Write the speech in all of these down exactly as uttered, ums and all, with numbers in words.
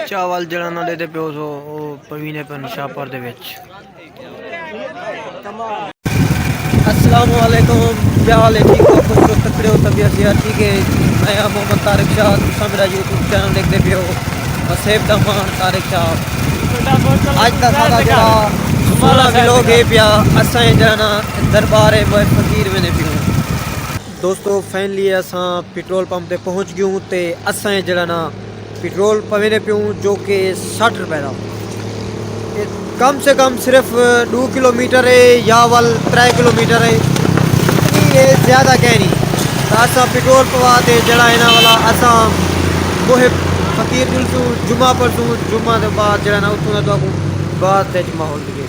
چاول جڑا نہ ݙیندے پیو سو، او پویندے پن شاپر دے وچ۔ السلام علیکم، کیا حال ہے؟ ٹھیک ہو؟ خوش ہو؟ تکڑے ہو؟ طبیعت صحت ٹھیک ہے؟ میں ہاں محمد طارق شاہ، تساں میرا یوٹیوب چینل ݙیکھدے پئے ہو، وسیب دا مان طارق شاہ۔ اڄ دا ساݙا جڑا سوہݨا ولاگ ہے پیا، اساں جڑا نا دربار موئے فقیر ویندے پیوں۔ دوستو، فائنلی اساں پٹرول پمپ تے پہنچ ڳیوں تے اساں جڑا نا پٹرول پویندے پیوں، جو کہ سٹھ روپے دا۔ اے کم سے کم صرف ݙو کلومیٹر ہے یا ول ترے کلومیٹر ہے، اے زیادہ کہیں نہیں۔ تاں اساں پٹرول پوا تے جڑا انہاں والا اساں موئے فقیر جلسوں، جمعہ پڑھسوں، جمعہ دے بعد جڑا نا اتھوں دا تہاکوں بعد تے جمعہ ہول ݙیسوں۔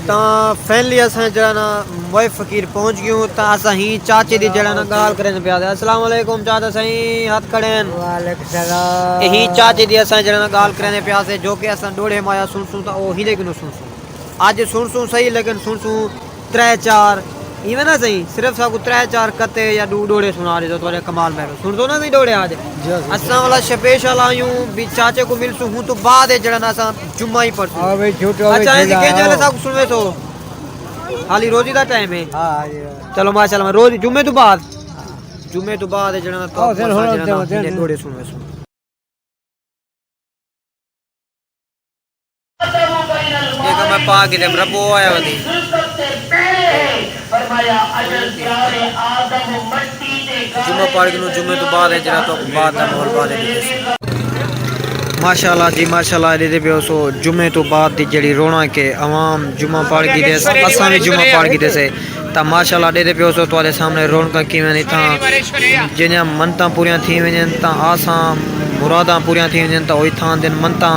تاں فائنلی اساں جڑا نا موئے فقیر پہنچ ڳیوں، تاں اساں ہی چاچے دی جڑا نا ڳالھ کریندے پیا سے۔ السلام علیکم چاچا سائیں، ہتھ کھڑے ہن۔ وعلیکم السلام۔ اے ہی چاچے دی اساں جڑا نا ڳالھ کریندے پیا سے، جو کہ اساں ݙوہڑے مایا سݨسوں تاں او ہیندے کنوں سݨسوں۔ اڄ سݨسوں صحیح، لیکن سݨسوں ترے چار، ایویں نا سئیں، صرف ساکوں ترے چار قطعے یا ݙو ݙوہڑے سݨا ݙیسو، تہاݙے کمال محفل۔ سݨسو نا سئیں ݙوہڑے اڄ؟ جی، جی۔ اساں والا سپیشل آیوں بھی چاچے کوں ملسوں، ہوں توں بعد اے جڑا نا اساں جمعہ ہی پڑھسوں۔ ہاں بھئی، جھوٹو اچھا، بھائی، ایں دی کہیں جالے ساکوں سݨویسو؟ حالی روزی دا ٹائم ہے۔ ہاں، ہاں جی۔ چلو ماشاءاللہ، روز جمعے توں بعد، جمعے توں بعد جڑا نا تو آؤ، پھر ہݨ جڑا نا ݙوہڑے سݨویسوں۔ جیکھاں میں پا کے تے ربو آیا ودی۔ جمعہ پڑھ کے نوں جمعے تو بعد ہے جڑا تو بعد دا ماحول بعد ہے۔ ماشاءاللہ جی ماشاءاللہ، ݙیہدے پیو سو جمعے تو بعد دی جڑی رونق ہے، عوام جمعہ پڑھ کے تے اساں وی جمعہ پڑھ کے تے سے۔ تاں ماشاءاللہ ݙیہدے پیو سو تہاݙے سامݨے رونقاں کیویں ہن، اتھاں جیندیاں منتاں پوریاں تھی ونڄن تاں آساں مراداں پوریاں تھی ونڄن تاں او اتھاں آندن منتاں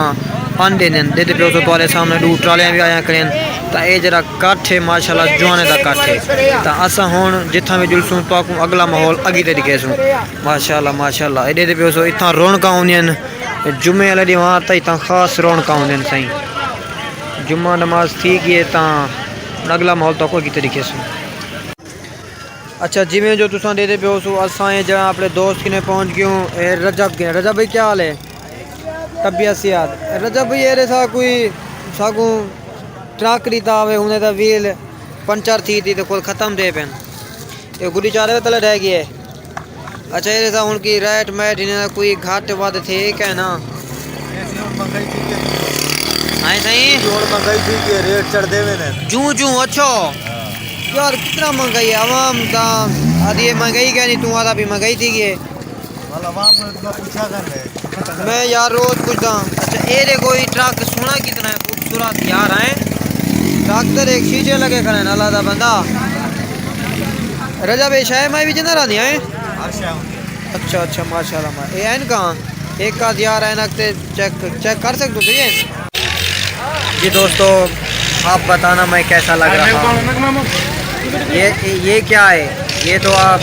پن ݙیندن۔ ݙیہدے پیو سو تہاݙے سامݨے ݙو ٹرالیاں وی آیاں کھڑین۔ تاں اے جیڑھا کٹھ ہے ماشاءاللہ جوانیں دا کٹھ ہے۔ تاں اساں ہݨ جتھاں وی جلسوں تہاکوں اڳلا ماحول اڳی تے ݙکھیسوں۔ ماشاءاللہ ماشاءاللہ، اے ݙیہدے پیو سو اتھاں رونقاں ہوندین، جمعے والے ݙینہوار تاں اتھاں خاص رونقاں ہوندین سئیں۔ جمعہ نماز تھی ڳئی ہے تاں ہݨ اڳلا ماحول تہاکوں اڳی تے ݙکھیسوں۔ اچھا، جیویں جو تساں ݙیہدے پیو سو، اساں اے جیڑھا اپݨے دوست کنے پہنچ ڳیوں، اے رجب کنے۔ رجب بھائی، کیا حال ہے؟ طبیعت صحت؟ رجب بھائی، اے ݙیسا کوئی ساکوں ٹرک ݙتا ہووے، انہیں دا ویل پنچر تھی تھی تے خود ختم تھئے پن۔ اے گڈی چارے دے تلے رہ ڳئی ہے۔ اچھا، اے ݙیسا ہݨ کی ریٹ میٹ انہیں دا کوئی گھٹ ودھ تھئے کہ نا؟ ایسی ہݨ مہنگائی تھی ڳئی۔ ہائیں سئیں؟ ہݨ مہنگائی تھی ڳئی، ریٹ چڑھدے ویندے۔ جوں جوں، اچھا۔ ہاں۔ یار، کتنا مہنگائی ہے، عوام تاں آہدی ہے مہنگائی کائنی، توں آہدا بھی مہنگائی تھی ڳئی ہے۔ والا عوام کوں اتنا پچھا کر لے۔ میں یار روز پچھدا۔ اچھا، اے ݙیکھو، اے ٹرک سوہݨا کتنا ہے، خوبصورت یار ہے۔ ٹرک تے ݙیکھ، شیشے لڳے کھڑے ہن، اللہ دا بندہ۔ رجب، اے شے میں وی جنہاں رہندی ہیں؟ ہر شے ہوندی ہے۔ اچھا، اچھا، ماشاءاللہ، ما-، اے عینکاں؟ ایک آدھ یار عینک تے چیک، چیک کر سڳدو بھئی؟ جی دوستو، آپ بتانا میں کیسا لگ رہا ہوں۔ یہ، یہ کیا ہے؟ یہ تو آپ،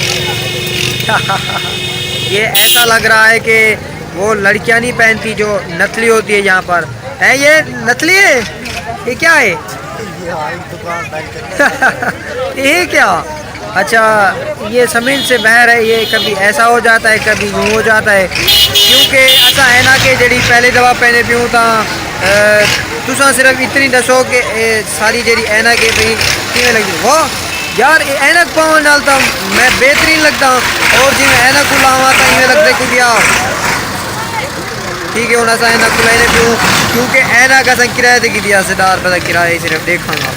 یہ ایسا لگ رہا ہے کہ وہ لڑکیاں نہیں پہنتی جو نتلی ہوتی ہے یہاں پر۔ ہے یہ نتلی ہے؟ یہ کیا ہے؟ یہ کیا؟ اچھا، یہ زمین سے باہر ہے، یہ کبھی ایسا ہو جاتا ہے، کبھی یوں ہو جاتا ہے، کیونکہ اساں عینک جڑی پہلی دفعہ پہنے پیوں تاں، اے، تساں صرف اتنی ݙسو کہ اے ساری جڑی عینک ہے بھئی کیویں لڳدی؟ واہ یار، اے عینک پاوݨ نال تاں میں بہترین لڳدا، اور جیویں عینک کوں لاواں تاں ایویں لڳدے کوئی ٻیا۔ ٹھیک ہے، ہݨ اساں عینک کھلائیندے پیوں، کیونکہ عینک اساں کرائے تے گھدی ہاسے، ݙاہ روپے دا کرایہ ہی صرف ݙیکھݨ نال۔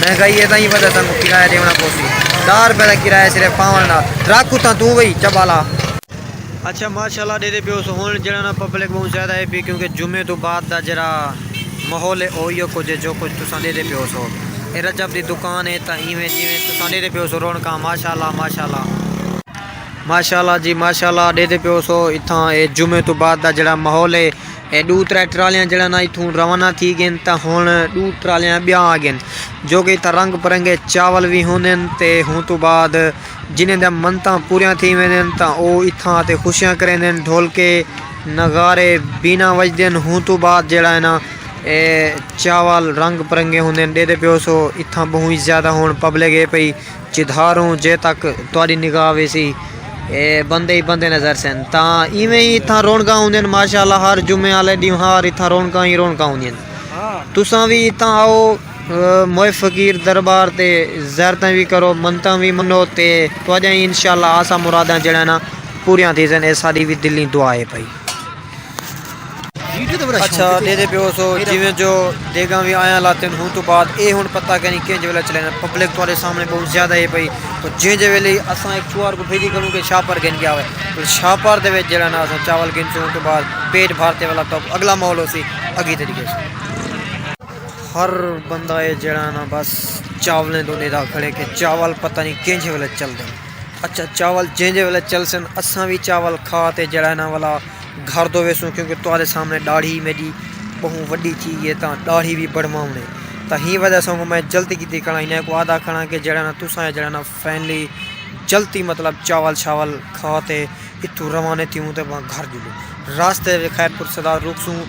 مہنگائی ہے تاں ایں وجہ ساکوں کرایہ ݙیوݨا پوسی۔ ݙاہ روپے دا کرایہ صرف پاوݨ نال۔ رکھ اتھاں توں وئی چبالا۔ اچھا ماشاءاللہ، ݙیہدے پیو سو ہݨ جیڑھا نا پبلک ٻہوں زیادہ ہے پئی، کیونکہ جمعے توں بعد دا جیڑھا ماحول ہے او ایہو کجھ ہے جو کجھ تساں ݙیہدے پیو سو۔ اے رجب دی دکان ہے تاں ایویں جیویں تساں ݙیہدے پیو سو رونقاں، ماشاءاللہ، ماشاءاللہ۔ ماشاءاللہ جی ماشاءاللہ، ݙیہدے پیو سو اتھاں اے جمعے توں بعد دا جیڑھا ماحول ہے، اے ݙو ترے ٹرالیاں جیڑھا نا اتھوں روانہ تھی ڳئین تاں ہݨ ݙو ٹرالیاں ٻیاں آ ڳئین، جو کہ اتھاں رنگ برنگے چاول وی ہوندن تے ہوں توں بعد جنہیں دیاں منتاں پوریاں تھی ویندن تاں او اتھاں آتے خوشیاں کریندن، ڈھولکے، نغارے، بینا وڄدن۔ ہوں توں بعد جیڑھا ہے نا اے چاول رنگ برنگے ہوندن۔ ݙیہدے پیو سو اتھاں ٻہوں ہی زیادہ ہݨ پبلک ہے پئی۔ چدھاروں جے تک تہاݙی نگاہ ویسی، اے بندے ہی بندے نظر سن۔ تاں ایویں ہی اتھاں رونقاں ہوندین، ماشاءاللہ، ہر جمعے والے ݙینہوار اتھاں رونقاں ہی رونقاں ہوندین۔ تساں وی اتھاں آؤ، اے، موئے فقیر دربار تے زیارتاں وی کرو، منتاں وی منو تے تہاݙیاں انشاءاللہ آساں مراداں جیڑھا نا پوریاں تھیسن۔ اے ساݙی وی دلی دعا ہے بھائی۔ اچھا، ݙیہدے پیو سو، جیویں جو دیگاں وی آیاں لاتن، ہوں تو بعد اے ہݨ پتہ کینی کینجھے ویلے چلے نا۔ پبلک تہاݙے سامݨے بہت زیادہ ہے پئی، تو جینجھے ویلے اساں ہک چوہار کوں بھیجی کروں کہ شاپر گھن کے آوے، تو شاپر دے وچ جیڑھا نا اساں چاول گھنسوں، ہوں تو بعد پیٹ بھر تے والا تو اگلا ماحول ہوسی، اگی تے ݙیکھیسوں۔ ہر بندہ ہے جیڑھا نا بس چاولیں توں ݙیہدا کھڑے کہ چاول پتہ نہیں کینجھے ویلے چلدن۔ اچھا، چاول جینجھے ویلے چلسن، اساں وی چاول کھا تے جیڑھا نا والا گھر دو ویسوں، کیونکہ تہاݙے سامݨے ݙاڑھی میݙی ٻہوں وݙی تھی ڳئی ہے، تاں ݙاڑھی وی بڑھواوݨے۔ تاں ہی وجہ سوں میں جلدی کیتی کھڑاں، انہیں کوں آہدا کھڑاں کہ جیڑھا نا تساں جیڑھا نا فائنلی جلدی مطلب چاول شاول کھا تے اتھوں روانے تھیوں تے وہاں گھر ڄلوں۔ راستے وچ خیر پور سدار رکسوں،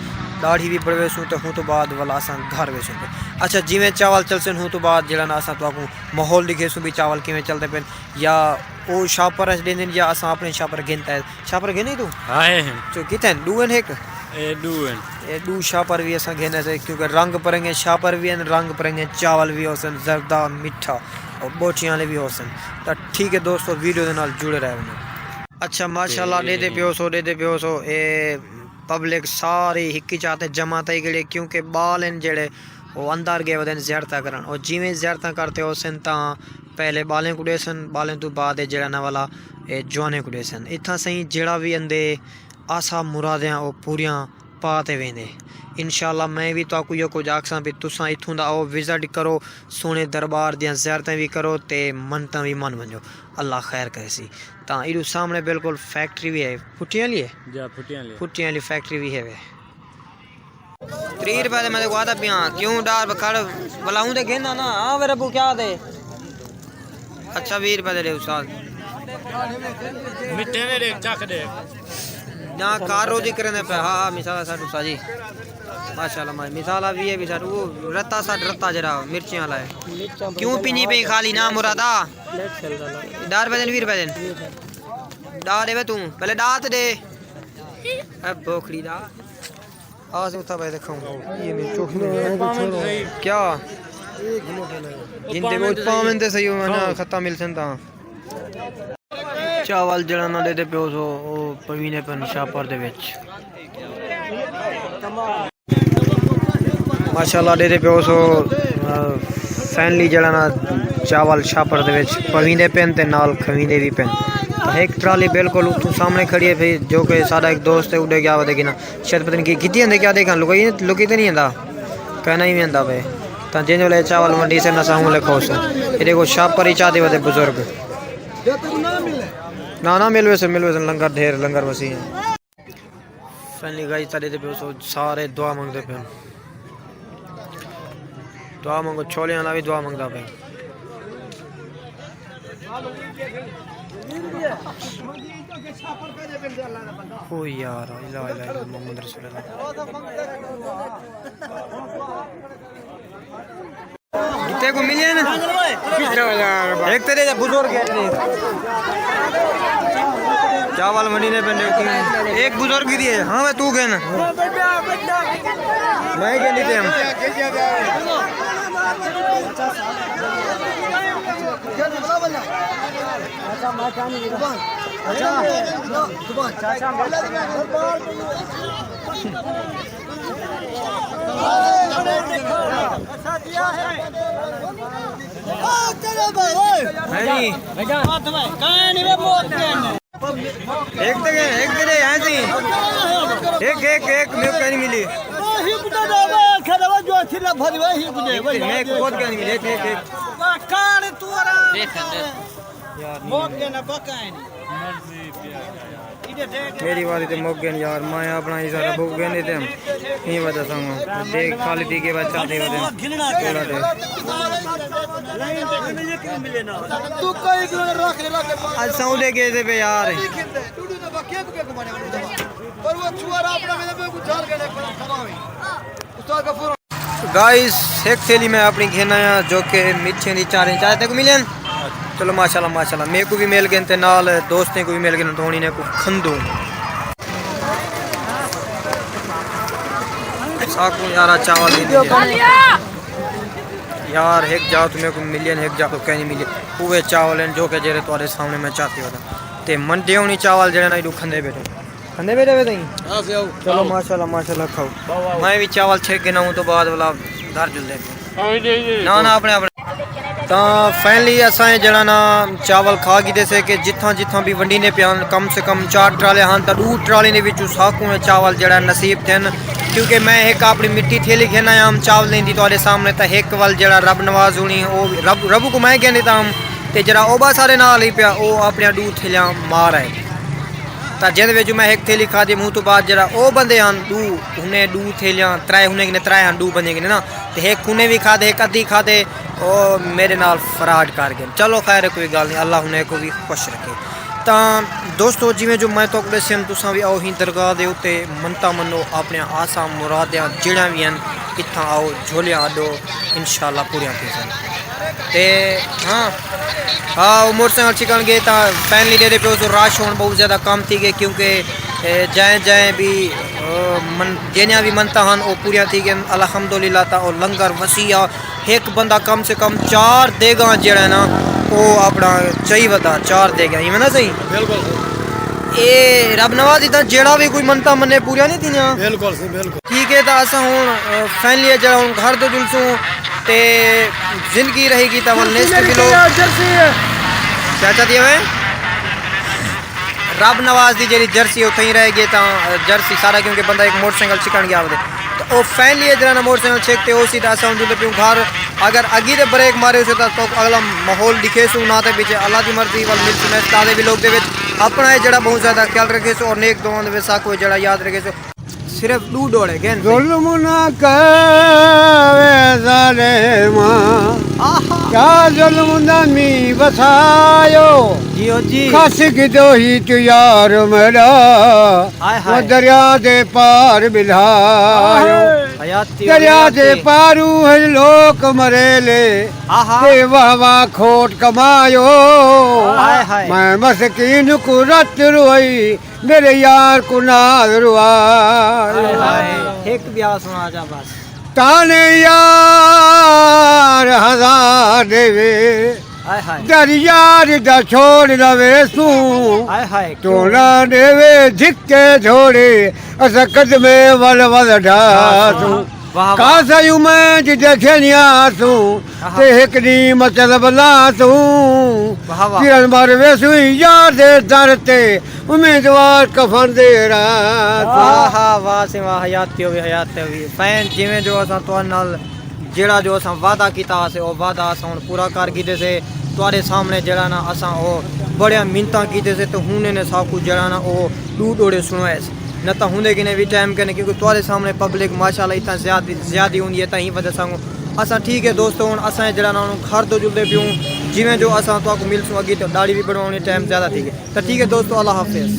ݙاڑھی وی بڑھویسوں تے ہوں تو بعد ولا اساں گھر ویسوں پئے۔ اچھا، جیویں چاول چلسن ہوں تو بعد جیڑھا نا اساں تہاکوں ماحول ݙکھیسوں بھی چاول کیویں چلدے پئن، یا او شاپر اچ ݙیندن یا اساں اپݨے شاپر گھن تے۔ شاپر گھنے توں؟ آئے ہیں۔ تو کتھے ہیں؟ ݙو ہیں ہک؟ اے ݙو ہیں۔ اے ݙو شاپر وی اساں گھن تے، کیونکہ رنگ پرنگے شاپر وی ہیں، رنگ پرنگے چاول وی ہوسن، زردہ، مٹھا، اور بوٹیاں والے وی ہوسن۔ تاں ٹھیک ہے دوستو، ویڈیو دے نال جڑے رہے ونڄو۔ اچھا، ماشاءاللہ، ݙیہدے پیو سو، ݙیہدے پیو سو، اے پبلک ساری ہکی چاتے جمع تھئی کھڑی ہے، کیونکہ ٻال ہیں جیڑھے او اندر ڳئے ودن زیارتاں کرݨ۔ او جیویں زیارتاں کر تے ہوسن تاں پہلے ٻالیں کوں ݙیسن، ٻالیں توں بعد اے جیڑھا نا والا اے جوانیں کوں ݙیسن۔ اتھاں سئیں جیڑھا وی اندے آسا مرادیاں او پوریاں پا تے ویندے۔ انشاءاللہ میں وی تہاکوں ایہو کجھ آکھساں بھی تساں اتھوں دا آؤ، وزٹ کرو، سوہݨے دربار دیاں زیارتاں وی کرو تے منتاں وی من ونڄو۔ اللہ خیر کریسی۔ تاں ایݙو سامݨے بالکل فیکٹری وی ہے، پھٹیاں والی ہے؟ جا، پھٹیاں والی۔ پھٹیاں والی فیکٹری وی ہے وے۔ تریہہ روپے دے میں تیکوں آہدا پیاں، کیوں ڈار بکھڑ، بلاؤں تے گھن آنا، ہاں وے ربو کیا دے؟ اچھا، ویہہ روپے دے ݙے استاد۔ مٹھے نے ݙے، چکھ ݙے۔ نہ کار روزی کریں دے پہ، ہاں، ہاں، مثال ساڈ استاد جی۔ ماشاءاللہ، مائی، مثال آ وی ہے، وی ساڈ، وہ رتا ساڈ رتا جڑا مرچیں والا ہے۔ کیوں پینی پئی خالی نام مرادا؟ ݙاہ روپے دن، ویہہ روپے دن۔ ݙاہ ݙے وے توں، پہلے ݙاہ تے ݙے۔ اے بوکھڑی دا۔ آ سے اتھا پہ دکھاؤں۔ یہ میں چوک میں۔ کیا؟ جن دے وہ پاون تے صحیح ہو نا، خطا مل سن تاں۔ چاول جڑا نہ ݙیہدے پیو سو، او پویندے پن شاپر دے وچ۔ ماشاءاللہ ݙیہدے پیو سو، آ، فائنلی جڑا نا چاول شاپر دے وچ پویندے پن تے نال کھویندے وی پن۔ ہک ٹرالی بالکل اتھوں سامݨے کھڑی ہے پئی، جو کہ ساݙا ہک دوست ہے، اݙے ڳیا ودے گھنݨ۔ شاید پتہ نہیں کی کیتی اندے، کیا ݙیکھاں، لکائی، لکائی تے نہیں اندا۔ کہنا ہی ویندا پئے۔ تاں جیں ویلے چاول ونڈی سے نہ ساہوں لکھو سو۔ اے ݙیکھو شاپر ہی چاہدے ودے بزرگ۔ نہ، نہ، مل ویسے، مل ویسے، لنگر ڈھیر، لنگر وسیع ہے۔ فائنلی گائز، تاں ݙیہدے پیو سو، سارے دعا منگدے پئن۔ دعا منگو، چھولیاں والا وی دعا منگدا پئے۔ او یار، لا الہ الا اللہ محمد رسول اللہ۔ کتے کو ملے نا؟ ہک تیݙے بزرگ ہے اپݨے۔ چاول منی نے پنڈے کی۔ ایک بزرگ دی ہے۔ ہاں، میں تو کہنا۔ میں کہہ لیتے ہم۔ ہاں جی۔ ایک دے، ایک دے، ہاں جی۔ ایک، ایک، ایک، میرے کو نہیں ملی۔ میں ایک بہت کہیں ملی، ایک، ایک، ایک۔ میری واری تے مک گئے یار، میں اپنا حصہ ربو گئے نہیں تے ہم۔ یہ وجہ سانگو۔ دیکھ خالی ٹی کے بعد چاہتے ہوتے ہیں۔ تھوڑا دے۔ اج ساؤں دے گئے تھے پہ یار۔ گائز، ہک تھیلی میں اپݨی گھن آیا جو کہ مٹھیاں دی چاریں چار تیکوں ملین۔ چلو ماشاءاللہ، ماشاءاللہ، میکوں وی مل ڳئن تے نال دوستیں کوں وی مل ڳئن، تے ہݨ انہیں کوں کھندوں۔ ساکوں یارا چاول ݙیندے یار، ہک جا توں میکوں ملین، ہک جا توں کہیں نہیں ملین۔ اوہے چاول ہن جو کہ جیڑھے تہاݙے سامݨے میں چاتی ہونداں۔ تے منڈے ہوݨی چاول جیڑھے نا ایݙو کھندے ٻیٹھے۔ کھندے ٻیٹھے وے تئیں؟ ہاں، سیاؤ۔ چلو، ماشاءاللہ، ماشاءاللہ، کھاؤ۔ میں وی چاول چھک کے نہ ہوں تو بعد والا گھر جلدے پئے۔ نہ، نہ، اپݨے، اپݨے۔ تاں فائنلی اساں جیڑھا نا چاول کھا گھدے سے کہ جتھاں جتھاں بھی ونڈیندے پئے ہن، کم سے کم چار ٹرالے ہن، تاں ݙو ٹرالیں دے وچوں ساکوں اے چاول جیڑھا نصیب تھئن، کیونکہ میں ہک اپݨی مٹی تھیلی گھن آیا ہم چاولیں دی تہاݙے سامݨے، تاں ہک ول جیڑھا رب نواز ہوݨی، او رب، رب کوں میں گھن ݙتا ہم، تے جیڑھا او با سارے نال ہی پیا، او اپݨیاں ݙو تھیلیاں مار آئے۔ تاں جیندے وچوں میں ہک تھیلی کھادی، منہ توں بعد جیڑھا او بندے ہن ݙو، ہنے ݙو تھیلیاں، ترائے ہنے کنے، ترائے ہن ݙو بندے کنے نا، تے ہک ہنے وی کھادے، ہک ادھی کھادے، او میݙے نال فراڈ کر ڳئے۔ چلو خیر ہے، کوئی ڳالھ نہیں، اللہ ہنے کوں وی خوش رکھے۔ تاں دوستو، جیویں جو میں تہاکوں ݙسیم، تساں وی آؤ ہیں درگاہ دے اتے منتاں منو، اپݨیاں آساں مرادیاں جیڑھیاں وی ہن، اتھاں آؤ، جھولیاں اݙو، انشاءاللہ پوریاں تھیسن۔ تے ہاں، ہاں، او موٹر سائیکل چھکݨ ڳئے تاں فائنلی ݙیہدے پئے سو، رش ہݨ ٻہوں زیادہ کم تھی ڳئے، کیونکہ، اے، جئیں جئیں بھی، او، من-، جیڑھیاں بھی منتاں ہن، او پوریاں تھی ڳئن، الحمدللہ۔ تاں او لنگر وسیع آ، ہک بندہ کم سے کم چار دیگاں جیڑھا ہے نا، او اپݨا چائی ودا، چار دیگاں، ایویں نا صحیح؟ بالکل صحیح۔ اے رب نواز، اتھاں جیڑھا بھی کوئی منتاں منے، پوریاں نہیں تھیندیاں؟ بالکل صحیح، بالکل۔ ٹھیک ہے، تاں اساں ہݨ، اے، فائنلی جیڑھا ہݨ گھر توں جلسوں تے زندگی رہی ڳئی تاں ول نیکسٹ ولاگ۔ جرسی ہے۔ چاچا دی ہوئے؟ رب نواز دی جیڑھی جرسی اتھاں ہی رہ ڳئی تاں جرسی سارا، کیونکہ بندہ ہک موٹر سائیکل چھکݨ ڳیا ہوندے۔ تاں او فائنلی جیڑھا نا موٹر سائیکل چھک تے او سی تاں اساں ہݨ جلدے پیوں گھر۔ اگر اڳی تے بریک مارے ہوسے تاں تہاکوں اڳلا ماحول ݙکھیسوں، نہ تے پچھے اللہ دی مرضی ول ملسوں نیکسٹ تازے ولاگ دے وچ۔ اپݨا اے جیڑھا ٻہوں زیادہ خیال رکھیسو اور نیک دعاواں دے وچ ساکوں جیڑھا یاد رکھیسو۔ صرف ݙو ݙوہڑے گھن۔ ظلم نہ کروے ظالما، آہا۔ کیا ظلم دا مینہ وسایو۔ جیو جی۔ کھس گدوہی چ یار میݙا، ہائے ہائے۔ او دریا دے پار ٻلہایو۔ آہے۔ حیاتی، دریا دے حیاتی۔ پاروں ہن لوک مریلے، آہا۔ تے واہ واہ کھوٹ کمایو۔ ہائے ہائے۔ میں مسکین کوں رت روئی، میݙے یار کوں نال روا۔ ہائے ہائے، ہک ٻیا سݨا جا بس۔ تانے یار ہزار ݙیوے، ہائے ہائے۔ در یار دا چھوڑ نہ ویسوں۔ ہائے ہائے۔ ٹولا ݙیوے دھکے جھوڑے، اساں قدمے ول ول ڈھاسوں۔ واہ واہ۔ کاسا یوں میں جی ݙیکھے نہیں آسوں، آہا۔ تے ہک ݙینہہ مطلب لاسوں۔ واہ واہ۔ کرن مر ویسوں یار دے در تے، امیدوار کفن دے رات۔ واہ، واہ سے واہ، حیاتی ہووی، حیات ہووی۔ فین جیویں جو اساں تہاݙے نال جیڑھا جو اساں وعدہ کیتا ہاسے، او وعدہ اساں ہݨ پورا کر گھدے سے۔ تہاݙے سامݨے جیڑھا نا اساں او بڑیاں منتاں کیتے سے، تے ہݨ انہیں ساکوں جیڑھا نا او ݙو ݙوہڑے سݨوائے سے۔ نہ تاں ہوندے کنے وی ٹائم کنے، کیونکہ تہاݙے سامݨے پبلک ماشاءاللہ اتنا زیادہ، زیادہ ہوندی ہے، تاں ہی وجہ سانگوں اساں ٹھیک ہے دوستو، ہݨ اساں جیڑھا نا ہݨ گھر توں جلدے پیوں، جیویں جو اساں تہاکوں ملسوں اڳی تے ݙاڑھی وی بݨواوݨی، ٹائم زیادہ تھی ڳئے۔ تاں ٹھیک ہے دوستو، اللہ حافظ۔